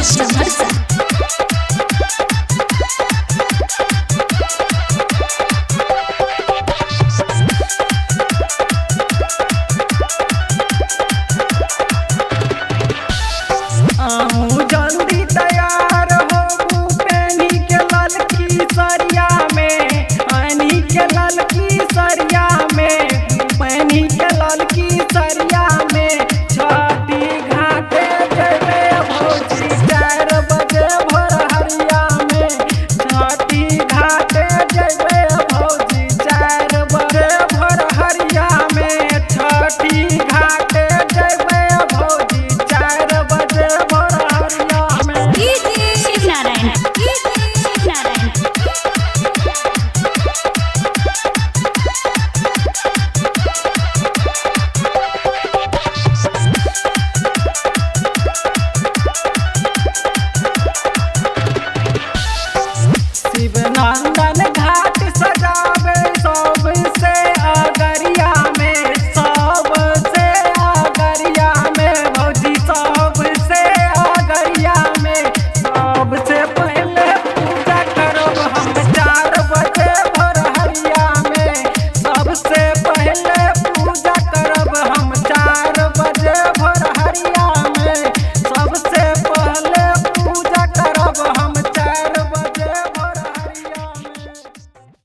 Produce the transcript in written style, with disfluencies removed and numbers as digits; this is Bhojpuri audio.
Saharsa. आहू जल्दी तैयार होबू पेनी के ललकी सरिया में, पानी के ललकी सरिया में, पानी के ललकी सरिया में। छठी घाटे जेबे भौजी 4 बजे भोर हरिया में। छठी घाटे जेबे भौजी 4 बजे भोर हरिया में। छठी घाटे जेबे भौजी 4 बजे भोर हरिया में। शिव नारायण, शिव नारायण। शिवनंदन।